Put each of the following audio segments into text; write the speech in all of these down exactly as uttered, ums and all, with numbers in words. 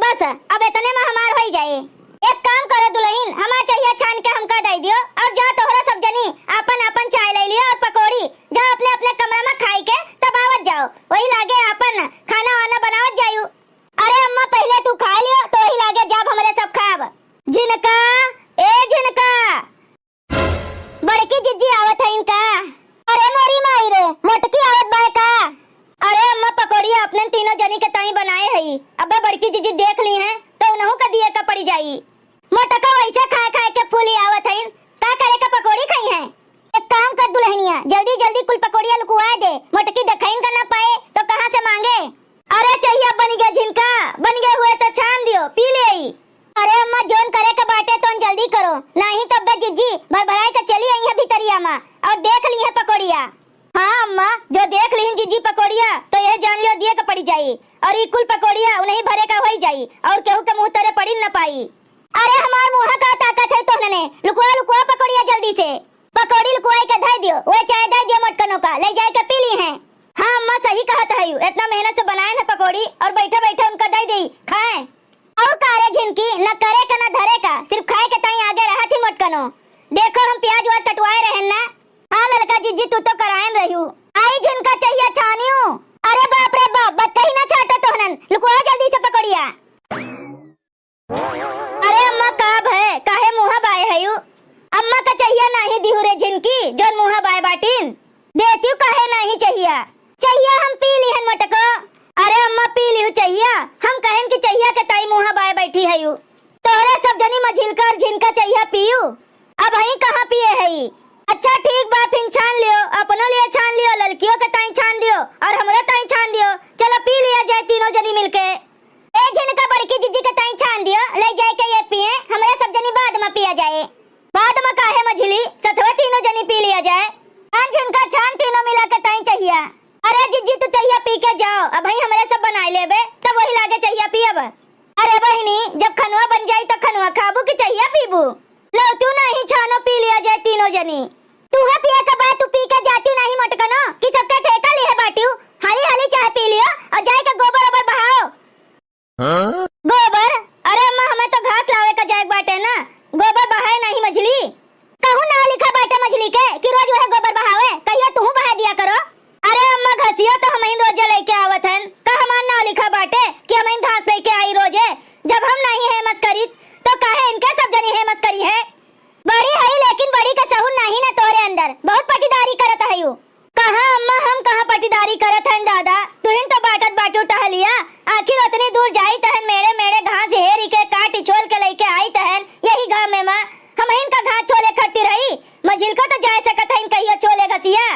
बस, अब एतने मा हमार होइ जाए। एक काम करो दुलहिन, हमार चहिया छान के हमका दइ दियो और जाओ तोहरा सब जनी आपन आपन चाय लइ लियो और पकौड़ी, जाओ अपने अपने कमरा मा खाइ के तब आवत जाओ, वही लागे आपन खाना वाना बनावत जायू। अरे अम्मा, पहिले तू खाइ लियो तो वही लागे जाब हमरे सब खाब। झिनका, ए झिनका। बड़की जिज्जी आवत हइन का? अरे मोरी माई रे, मोटकी आवत बाय का? अरे अम्मा, पकौड़िया अपने तीनों जनी के ताई बनाए हई। अब्बे बड़की जिज्जी देख लिहें तो उनहू का दिए का पड़ी जाई। मोटका वैसे खाए खाए के फूली आवत हइन, का करे का पकौड़ी खइहें? एक काम कर दुलहनिया, जल्दी जल्दी कुल पकौड़िया लुकुआए दे, मोटकी देखइन का ना पाए तो कहाँ से माँगे? अरे चहिया बनि गे झिनका, बनि गे हुए तो छान दियो, पी लेई। अरे अम्मा, जौन करे के बाटे तौन जल्दी करो, नाहीं तो अब्बे जिज्जी भरभराए के चली अइहें भितरिया मा और देख लिहें पकौड़िया। हाँ अम्मा, जो देख लिहिन जिज्जी पकौड़िया तो यह जान लियो दिए के पड़ी जाई और ई कुल पकौड़िया उनहीं भरे का होई जाई और केहू के मुँह तरे पड़ी न पाई। अरे हमार मुँह का ताकत है तोहनने, लुकुआ लुकुआ पकौड़िया जल्दी से। पकौड़ी लुकुआई के धइ दियो, वह चाय दइ दियो मोटकनों का, लइ जाए के पी लिहें। हाँ अम्मा, सही कहत हयू, एतना मेहनत से बनाएन है पकौड़ी और बैठे बैठे उनका दइ देई, खाएँ। और का रे झिनकी, न करे का न धरे का, सिर्फ खाए के ताई आगे रहत ही मोटकनो। देखो हम प्याज व्याज कटवाए रहेन ना। हाँ ललका जिज्जी, तू तो कराएन रह्यू। आई झिनका चहिया छानियू। अरे बाप रे बाप, बतकही ना छाटो तोहनन, लुकुआ जल्दी से पकौड़िया। अरे अम्मा, का भय? काहे मुँहा बाए हयू? अम्मा का चहिया नाहीं दिहू रे झिनकी, जौन मुँहा बाए बाटिन? देतियू काहे नाहीं चहिया? चहिया हम पी लिहन मोटको। अरे अम्मा, पी लिहू चहिया। हम कहेन कि चहिया के ताई मुँहा बाए बैठी हयू। तोहरे सब जनी मझिलका और झिनका चहिया पियू। अबहीं कहाँ पिए हई? अच्छा ठीक बा, फिन छान लियो, अपनो लिए छान लियो, ललकियो के ताई छान दियो और हमरो ताई छान दियो। चलो पी लिया जाए तीनों जनी मिलके। ए झिनका, बड़की जिज्जी के ताई छान दियो, लइ जाए के ये पिए, हमरे सब जनी बाद मा पिया जाए। बाद मा काहे मझिली, सथवा तीनों जनी पी लिया जाए। छान झिनका छान, तीनों मिला के ताई चहिया। अरे जिज्जी, तू चहिया पी के जाओ, अबहीं हमरे सब बनाए लेबे, तब वही लागे चहिया पियब। अरे बहिनी, जब खनवा बन जाई तो खनवा खाबू कि चहिया पीबू? लौटू नाहीं छानो पी लिया जाए तीनों जनी। तूहे पिए के बाद तू पी के जातियू नाहीं मोटकनो कि सबके ठेका लिहे बाटियू। हाली हाली चाय पी लियो और जाए के गोबर ओबर बहाओ। हाँ? गोबर? अरे अम्मा, हमें तो घास लावे का जाए के बाटे ना, गोबर बहाए नाहीं मझिली। कहूँ नाव लिखा बाटे मझिली के कि रोज वह गोबर बहावे, कहियो तूहू बहा दिया करो। अरे अम्मा, घसियो तो हमहिन रोजे लइके आवत हन, का हमार नाव लिखा बाटे कि हमहिन घास लइके आई रोजे? जब हम नाहीं हेमस करीत तो काहे इनके सब जनी हेमस करिहैं? बड़ी हई लेकिन बड़ी का सहूर नाहीं ना तोहरे अंदर, बहुत पटीदारी करत हयू। कहाँ अम्मा, हम कहाँ पटीदारी करत हन दादा, तुहिन तो बाँटत बाटू टहलिया। आखिर ओतनी दूर जाइत हन मेड़े मेड़े घास हेरी के काटी छोल के लइके आइत हन, यही घामे मा हमहिन का घास छोले खट्टी रही, मझिलको तो जाए सकत हइन कहियो छोले घसिया।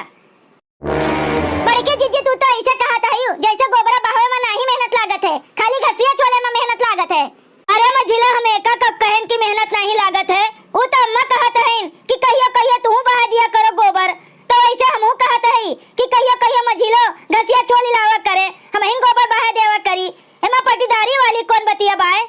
बड़की जिज्जी, तू तो ऐसे कहत हयू, जैसे गोबरा बहावे मा नाहीं मेहनत लागत है, खाली घसिया छोले मा मेहनत लागत है। अरे मझिला, हम एका कब कहेन कि मेहनत नाहीं लागत है? ऊ तो अम्मा कहत हइन कि कहियो कहियो तूहू बहा दिया करो गोबर, तो ऐसे हमहू कहत हई कि कहियो कहियो मझिलो घसिया छोली लावा करे, हमहिन गोबर बहा देवा करी। एमा पटीदारी वाली कौन बतिया बाय?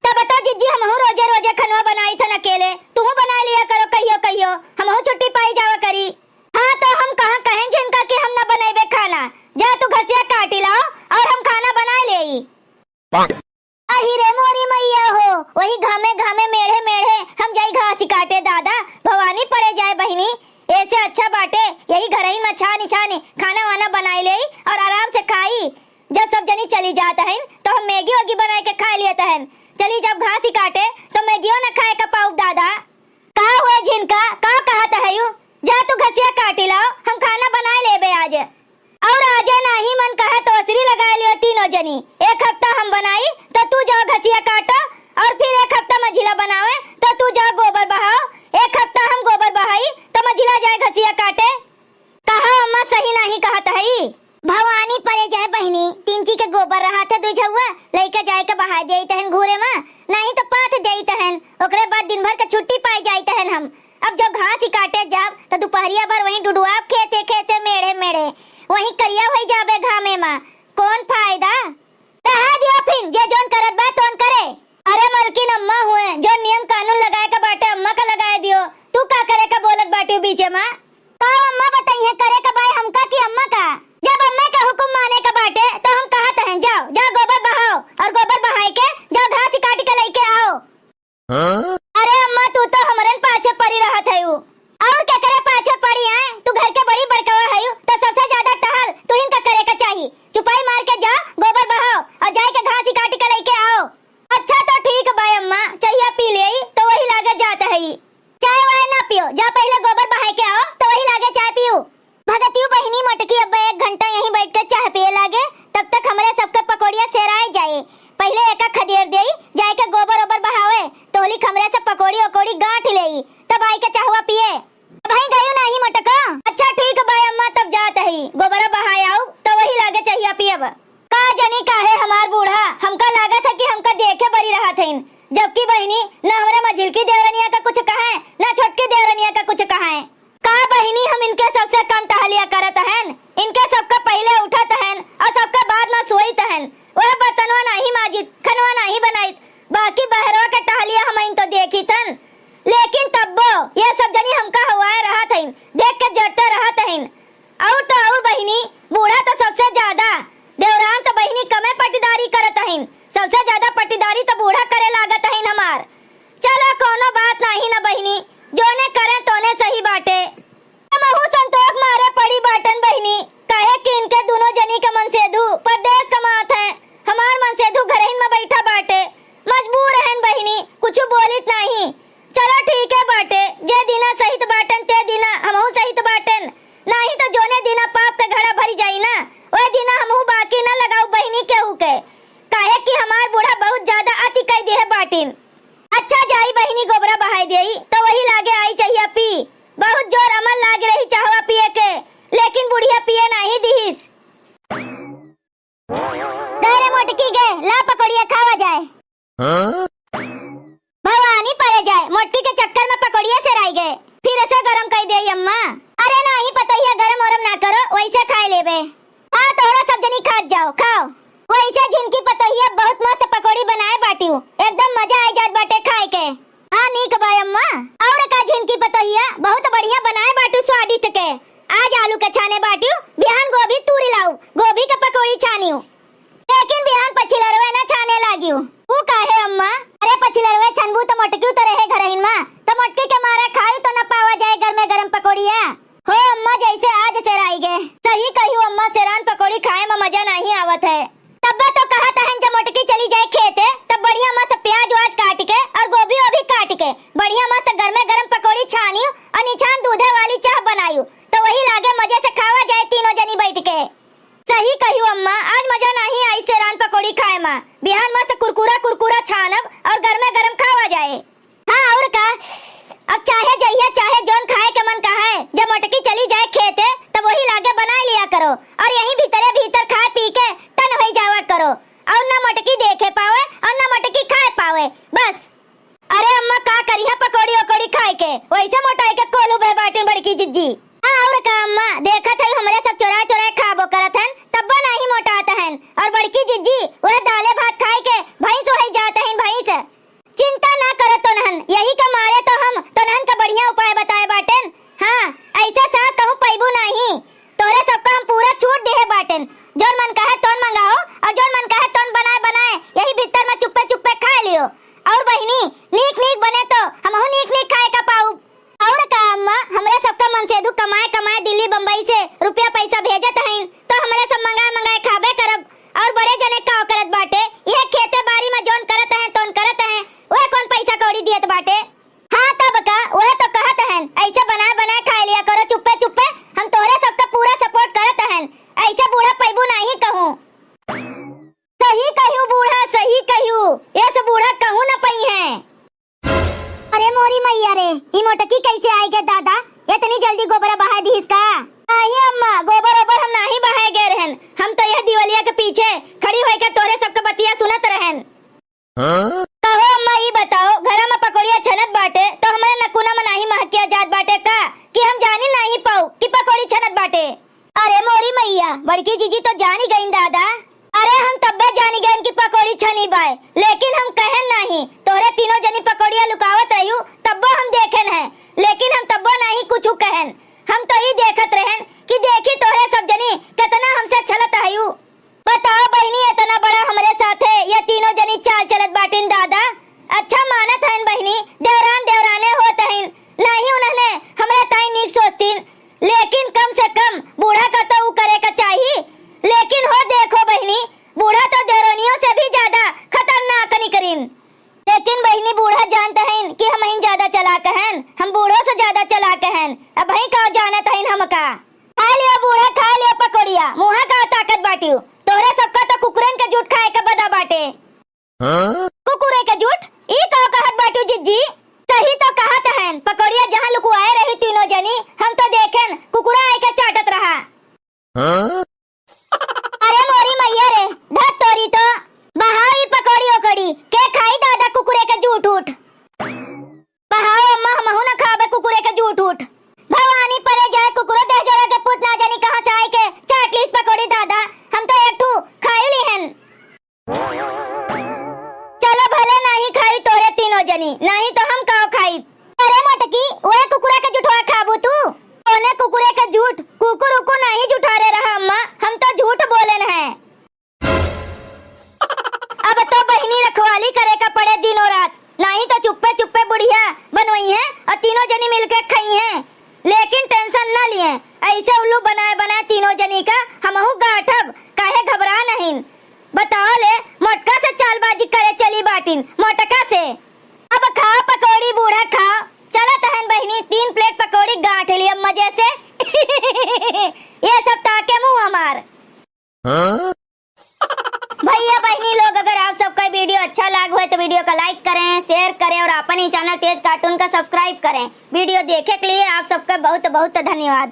तब तो जिज्जी, हमहू रोजे रोजे खनवा बनाई थन अकेले, तूहू बना लिया करो कहियो कहियो, हमहू छुट्टी पाई जावा करी। हाँ, तो हम कहाँ कहेन झिनका कि हम ना बनइबे खाना? जा तू घसिया काटी लाओ और हम खाना बनाए लेई। अहि रे मोरी मइया हो, वही घामे घामे मेढ़े मेढ़े हम जाई घास काटे दादा, भवानी पड़े जाए बहिनी। ऐसे अच्छा बाटे यही घरही मा छानी छानी खाना वाना बनाई लेई और आराम से खाई। जब सब जनी चली जात हइन तो हम मैगी वैगी बनाए के खाए लियत हइन। चली जब घास ही काटे तो मैगियो न खाए का पाउब दादा। का हुए झिनका, का कहत हयू? जा तू घसिया काटी लाओ, हम खाना बनाए लेबे आज। और आजे नाहीं मन कहे तो ओसरी लगाए लियो तीनों जनी। एक हफ्ता हम बनाई तो तू जाओ घसिया काटो, और फिर एक हफ्ता मझिला बनावे तो तू जाओ गोबर बहाओ। एक हफ्ता हम गोबर बहाई तो मझिला जाए घसिया काटे। कहा अम्मा, सही नाहीं कहत हई। भवानी परे जाए बहिनी, तिनची के गोबर रहत है दुई झउआ, लइके जाए के बहाए देइत हन घूरे मा, नाहीं तो पाथ देइत हन, ओकरे बाद दिन भर के छुट्टी पाए जाइत हन हम। अब जो घास ही काटे जाब तो दुपहरिया भर वहीं डुडुआब खेते खेते मेढ़े मेढ़े, वहीं करिया होइ जाबे घामे मा, कौन फायदा? रहा दियो फिन, जे जौन करत बा तौन करे। अरे मलकिन, अम्मा हुए, जो नियम कानून लगाए के बाटे अम्मा का लगाए दियो, तू का करे का बोलत बाटियो बीचे मा? का अम्मा बताई है करे का बाय हमका कि अम्मा का? जब अम्मा का हुकुम माने का बाटे तो हम कहत हैं, जाओ, जाओ गोबर बहाओ और गोबर बहाए के अरे अम्मा, तू तो हमरन पाछे पड़ी रहत हयू, और केकरे पाछे पड़ी है? तू घर के बड़ी बड़कवा हयू, तो सबसे ज्यादा टहल तुहिन का करे के चाही। चुपाई मार के जा, गोबर बहाओ और जाए के घास ही काट के लेके आओ। अच्छा तो ठीक बा अम्मा, चहिया पी लेई तो वही लागे जात हई। चाय वाय ना पियो, जा पहिले गोबर बहाए के आओ तो वही लागे चाय पियो। भगतियू बहिनी मोटकी अब एक घंटा यहीं बैठ के चाह पिए लागे, तब तक हमरे सबके पकौड़िया सेराए जाए। पहिले एका खदेर देई, जाए के गोबर ओबर बहावे, तोहली हमरे से पकौड़ी ओकौड़ी गांठ लेई, तब आई के चाहवा पिए। अबहीं गयू नाही मोटका? अच्छा ठीक बा अम्मा, तब जात हई, गोबरा बहाए आऊ तो वही लागे चहिया पियब। का जनी काहे हमार बूढ़ा, हमका लागत है कि हमका देखे बरी रहत हइन, जबकि बहिनी न हमरे मझिलकी देवरनिया का कुछ कहें, न छोटकी देवरनिया का कुछ कहें। का बहिनी, हम इनके सबसे कम टहलिया करत हन? इनके सबका पहिले उठत हन और सबका बाद में सोइत हन। वह बर्तनवा नाही माजित, खनवा नाही बनाइत, बाकी बहरवा के टहलिया हम इन तो देखी थन। लेकिन तब्बो ये सब जनी हमका हवाए रहत हइन, देख के जरते रहत हइन। और तो और बहिनी, बूढ़ा तो सबसे ज्यादा, देवरान तो बहिनी कमे पटीदारी करत हइन, सबसे ज्यादा पटीदारी तो बूढ़ा करे लागत हइन हमार। चलो कोनो बात नाही न बहिनी, जोने करें तोने सही बाटे। हमहू संतोष मारे पड़ी बाटन बहिनी, काहे कि इनके दुनो जनी के मनसेधु परदेस कमात हैं, हमार मनसेधु घरहिन में बैठा बाटे, मजबूर हन बहिनी, कुछ बोलित नाही। चलो ठीक है बाटे, जे दिना सहित बाटन ते दिना हमहू सहित बाटन, नाही तो जोने दिना पाप के घड़ा भरी जाई ना, ओए दिना हमहू बाकी ना लगाऊ बहिनी केहू के, काहे कि हमार बूढ़ा बहुत ज्यादा अति कई दिहे बाटिन। अच्छा जाई बहिनी गोबरा बहाई देई, तो वही लागे आई चाहिया पी। बहुत जोर अमल लागे रही चाहवा पिए के, लेकिन बुढ़िया पिए नाही दिहिस। गए रे मोटकी गए, ला पकौड़िया खावा जाए। हाँ? भवानी परे जाए, मोटकी के चक्कर में पकौड़िया सेराई गए। फिर से गरम कई देई अम्मा। अरे नाही पतोहिया, गरम ओरम ना करो, वैसे खाए लेबे। हाँ, तोहरा सब जनी खात जाओ, खाओ। वैसे झिनकी पतोहिया बहुत मस्त पकौड़ी बनाए बाटियो, एकदम मजा आ जात बाटे खाए के। हाँ, नीक बा अम्मा। और का झिनकी पतोहिया, बहुत बढ़िया बनाए बाटू स्वादिष्ट के। आज आलू के छाने बाटियो, बिहान गोभी तूरी लाऊ, गोभी के पकौड़ी छानियो। लेकिन बिहान पछिलरवे ना छाने लागियो। ऊ काहे अम्मा? अरे पछिलरवे छनबू तो मोटकियो तो रहे घरहिन मा, तो मोटकी के मारे खायू तो ना पावा जाए गरमे गरम पकौड़िया। हो अम्मा, जैसे आज सेराई गए। सही कहियो अम्मा, सेरान पकौड़ी खाए में मजा नाही आवत है। तब्बे तो कहत हन जब मोटकी चली जाए खेते, तब बढ़िया मस्त प्याज व्याज काट के और गोभी ओभी काट के बढ़िया मस्त गरमे गरम पकौड़ी छानियो और निछान दूधे वाली चाह बनायू, तो वही लागे मजे से खावा जाए तीनों जनी बैठ के। सही कहियो अम्मा, आज मजा नाही आई सेरान पकौड़ी खाए मा। बिहान मस्त कुरकुरा कुरकुरा छानब और गरमे गरम खावा जाए। हाँ, और का? अब चाहे जइहे, चाहे जौन खाए के मन कहे, जब मोटकी चली जाए खेते, तब वही लागे बनाए लिया करो, और यहीं भीतरे भीतर खाए पी के टन होई जावा करो, और ना मोटकी देखे पावे और ना मोटकी खाए पावे, बस। अरे अम्मा, का करिहा पकौड़ी ओकौड़ी खाए के, वैसे मोटाए के कोल्हू भय बाटिन बड़की जिज्जी। हाँ, और का अम्मा, देखत है हमरे सब चोराए चोराए खाबो करत हन, तब्बो नाही मोटात हन, और बड़की जिज्जी वह दाले भात खाए के भैंस वही जात हन भैंस। चिंता ना करो तोनहन, यही के मारे तो हम तोनहन का बढ़िया उपाय बताए बाटेन। हाँ, ऐसे सास कहूँ पैबू नाही। तोहरे सबका हम पूरा छूट दिहे बाटेन। जौन मन कहे तौन मंगाओ और जौन मन कहे तौन बनाए बनाए यही भीतर में चुप्पे चुप्पे खाए लियो। और बहिनी, नीक नीक बने तो हमहू नीक नीक खाए का पाऊ। और का अम्मा, हमरे सबका मनसेधु कमाए कमाए दिल्ली बम्बई से रुपया पैसा भेजत हईन, तो हमरे सब मंगाए मंगाए खाबे करब। और बड़े जने का करत बाटे, यह खेते बारी में जौन करत हैं, तौन करत हैं, वह कौन पैसा कौड़ी दियत बाटे? हाँ तब का, वह तो कहत हैं, ऐसे बनाए बनाए खाए लिया करो चुप्पे चुप्पे, हम तोहरे सबका पूरा support करत हैं, ऐसे बूढ़ा पैबू नाही कहूँ। सही कहियो बूढ़ा, सही कहियो, ये से बूढ़ा कहूँ न पई हैं। अरे मोरी मैया रे, ई मोटकी कैसे आइ गए दादा? इतनी जल्दी गोबरा बहाए दिहिस का? नाही अम्मा, गोबर ओबर हम नाही बहाए गए रहन। हम तो यह दिवलिया के पीछे खड़ी होइके तोरे सबके बतिया सुनत रहन। हाँ? कहो अम्मा, ई बताओ, घरा में पकौड़िया छनत बाटे तो हमरे नकुना में नाही महकिया जात बाटे का कि हम जानी नाही पाऊ कि पकौड़ी छनत बाटे? अरे मोरी मैया, बड़की जीजी तो जानी गईन दादा। अरे हम तब्बे जानी गईन कि पकौड़ी छनी बाय, लेकिन हम कहन नाही। तोहरे तीनों जनी पकौड़िया लुकावत रह्यू, तब्बो हम देखेन है, लेकिन हम तब्बो नाही कुछू कहन। हम तो ई देखत रहन कि देखी तोहरे सब जनी केतना हमसे छलत हयू। बताओ बहिनी, एतना बड़ा हमरे साथे ये तीनों जनी चाल चलत बाटिन दादा। अच्छा मानत हन बहिनी। नहीं का जानत हइन हमका। खा लियो बूढ़ा, खा लियो पकौड़िया, मुँहा का ताकत बाटियो। तोहरे सबका तो कुकुरन के जूठ खाए के बदा बाटे। हाँ? कुकुरे के जूठ? ई का कहत बाटियो जिज्जी? सही तो कहत हन, पकौड़िया जहाँ लुकुआए रही तीनों जनी, हम तो देखेन, कुकुरा आए के चाटत रहा। हाँ? अरे मोरी मैया रे, धत तोरी तो। बहाओ ई पकौड़ी ओकड़ी, के खाई दादा कुकुरे के जूठ उठ। बहाओ अम्मा, हमहू न खाबे कुकुरे के जूठ उठ। भवानी परे जाए, कुकुरो देह जोड़ा के पूत ना जानी कहाँ से आए के चाट लीस पकौड़ी दादा, हम तो एक ठू खाई ली हन। चलो भले नाही खाई तोहरे तीनों जनी, नाही तो हम काव खाई। अरे मोटकी, ओए कुकुरा के जुठवा खाबू तू? ओने कुकुरे के जूठ, कुकुर उकुर नाही जुठारे रहा अम्मा, हम तो झूठ बोलेन है। अब तो बहिनी रखवाली करे का पड़े दिनों रात, नाही तो चुप्पे चुप्पे बुढ़िया बनवइहें और तीनों जनी मिलके खइहें। लेकिन tension न लिहें, ऐसे उल्लू बनाए बनाए तीनों जनी का हमहू गांठब, काहे घबरा नहीं। बताओ ले, मोटका से चालबाजी करे चली बाटिन, मोटका से। अब खाओ पकौड़ी बूढ़ा खाओ। चलत हन बहिनी, तीन plate पकौड़ी गांठ लियब मजे से। ये सब ताके मुंह हमार। हाँ? भैया बहिनी लोग, अगर आप सबका video अच्छा लाग होए तो video का like करें, share करें और अपन ही channel तेज cartoon का subscribe करें। Video देखे के लिए आप सबका बहुत बहुत धन्यवाद।